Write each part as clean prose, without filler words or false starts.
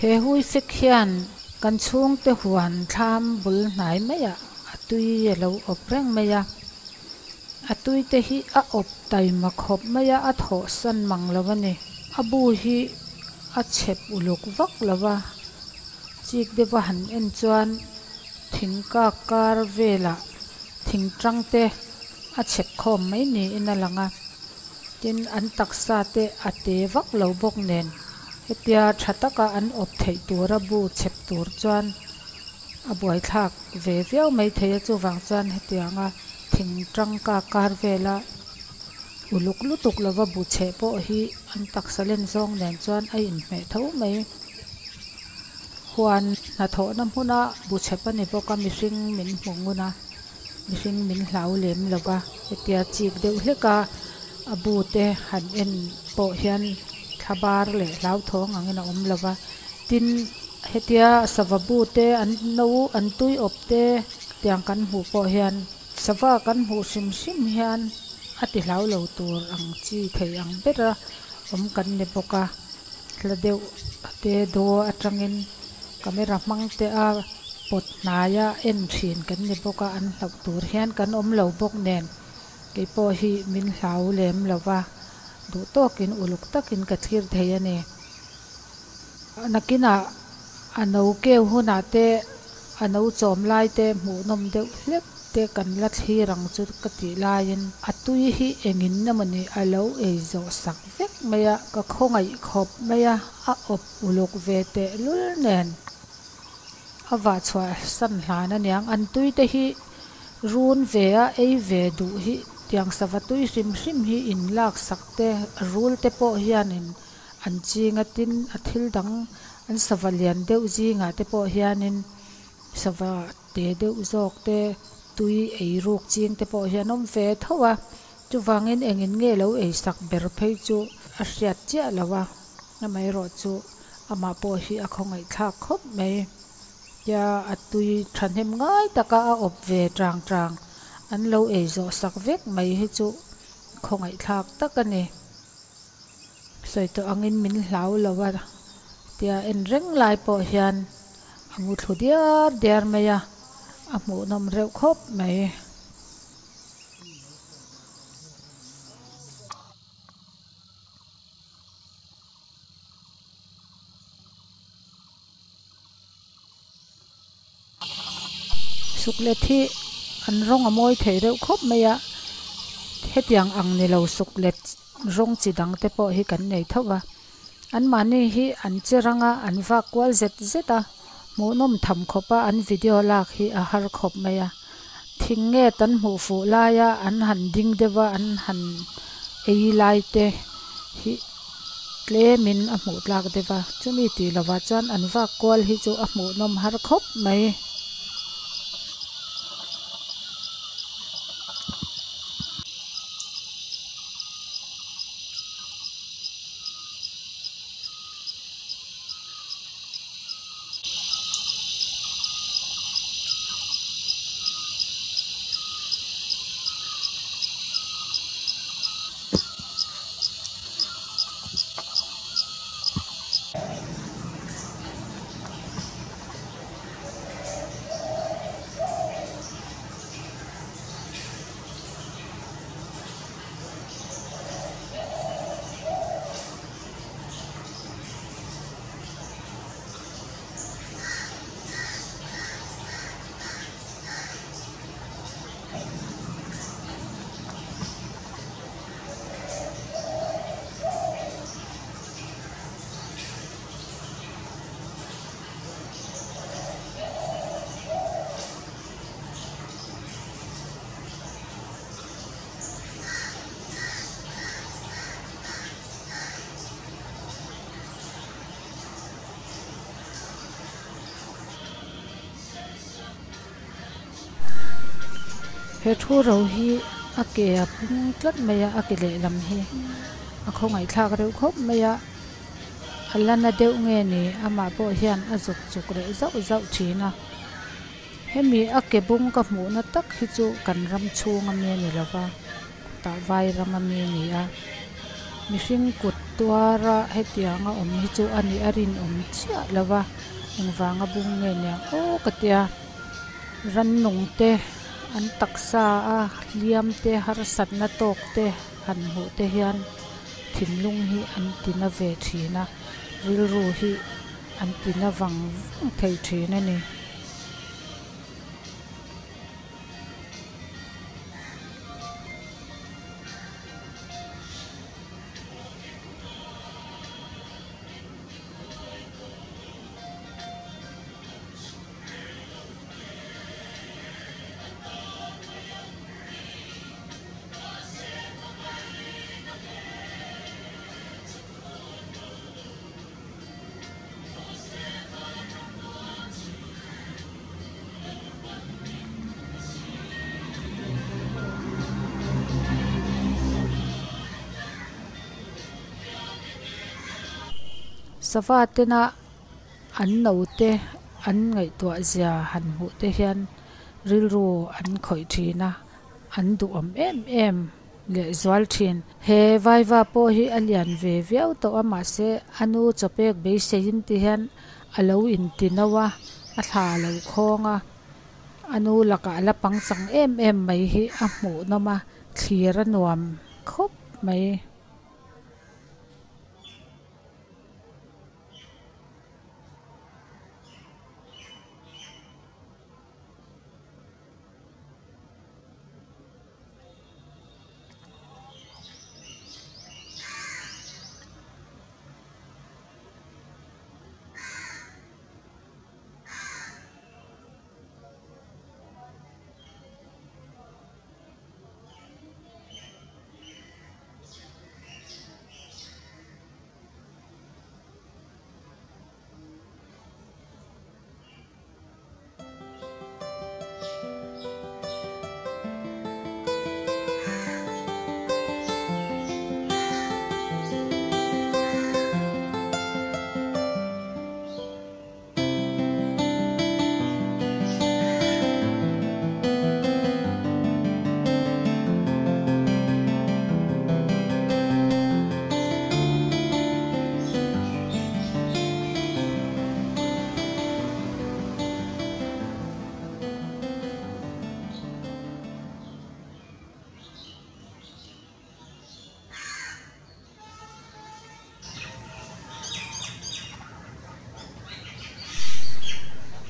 He hui fek hian kan chhungte huan thlam bul hnai maiah a tui a lo awp reng mai a a tui te hi a awp taima khawp mai a a thawh san mang lo a ni a bu hi a chhep uluk vak lo va chik deuh a han en chuan thing kak kar velah thing tang te a chhep khawm mai niin a lang a tin an taksa te a te vak lo bawk nen hetia tha taka an awp theih tura bu chhep tur chuan a buaithlak ve viau maithei a chuvang chuan hetianga thing tangka kar vela uluk lutuk lova bu chheh pawh hi an taksa len zawng nen chuan a inhmeh tho mai huan hnathawhna hmuna bu chhep a ni bawk a mihring min hmu ngun a mihring min hlau lem lova hetia chik deuh hlek a a bu te han en pawh hian thla bar leh hlauthawng angin a awm lova tin hetia sava bu te an no an tui awp te tiang kan hmuh pawh hian sava kan hmuh hrim hrim hian a ti hlau lo tur ang chi thei ang bera awm kan ni bawk a hla deuh te daw atangin camera hmang te a pawt hnaia en thin kan ni bawk a an hlauh tur hian kan awm lo bawk nen keipawh hi min hlau lem lova duh tawkin uluk takin ka thlir thei a ni nakinah a no keu hunah te a no chawm lai te hmuh nawm deuh hlek te kan la thlir ang chu ka tih laiin a tui hi engin emawni a lo ei zawh sak vek mai a ka khawngaih khawp mai a a awp uluk ve teh lul nen a vah chhuah san hlan aniang an tui te hi run ve a ei ve duh hi tiang sava tui hrim hrim hi in lak sak te rul te pawh hianin an ching a tin a thil dang an sava lian deuh zingah te pawh hianin sava te deuh zawk te tui ei ruk ching te pawh hian awm ve tho a chuvangin engin nge lo ei sak ber phei chu a hriat chiah lo a amaherawhchu amah pawh hi a khawngaih thlak khawp mai tia a tui thahnem ngai taka a awp ve tang tang an lo ei zawh sak vek mai hi chu khawngaih thlak tak a ni sawi tawh angin min hlau lo a tia en reng lai pawh hian a ngu thlu diar diar mai a a hmuh nawm reuh khawp mai. Suklet hi an rawng a mawi thei reuh khawp mai a hetiang ang ni lo suklet rawng chi dang te pawh hi kan nei tho va anmahni hi an che rang a an vak kual zet zet a hmuhnawm tham khawp a an video lak hi a har khawp mai a thing nge tan hmuh fuh laia an han ding deuh a an han ei lai te hi tlemin a hmuh tlak deuh a chumi tih lovah chuan an vak kual hi chu a hmuhnawm har khawp mai. He thu ro hi a ke a pung tlat mai a a ke lehlam hi a khawngaih thlak reuh khawp mai a a la na deuh nge ni amah pawh hian a zuk chuk leh zauh zauh thin a hemi a ke bung ka hmuhna tak hi chu kan ram chhung ami a ni lova tah vai ram ami a ni a. Mihring kut tuara hetianga awm hi chu a nih a rinawm chiah lo va engvanga bung nge niang aw ka tia rannung te an taksa a hliam te harsatna tawk te han hmuh te hian thinlung hi an tina ve thin a rilru hi an tina vang vang thei thin a ni. Sava tena an naute an ngaihtuah zia han hmuh te hian rilru an khawih thin a, an duhawm em em leh zual thin. He vaiva pawh hi a lian ve viau tawh a mahse a nu chawpek beiseiin ti hian a lo inti no a, a thla a lo khawng a, a nu lakah a la pangchang em em mai hi a hmuhnawm a, thlir a nuam khawp mai.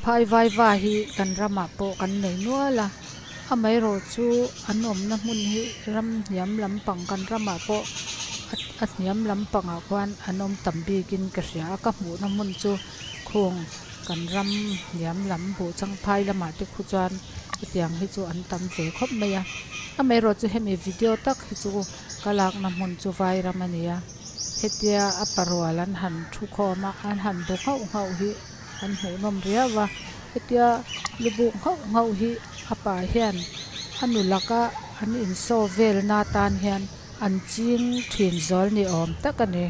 Phai vaiva hi kan ramah pawh kan nei nual a, amaherawhchu an awmna hmun hi ram hniam lampang kan ramah pawh a hniam lampangah khuan an awm tam bikin ka hria a, ka hmuhna hmun chu khung kan ram hniam lam buhchang phai lamah te khu chuan hetiang hi chu an tam ve khawp mai a, amaherawhchu hemi video tak hi chu ka lakna hmun chu vairam a ni a, hetia a parual an han thu khawm a an han bu nghauh nghauh hi an hmuhnawm riau a, hetia lu buk nghauh nghauh hi a pa hian a nu laka an insaw velna atan hian an ching thin zawl ni awm tak a ni.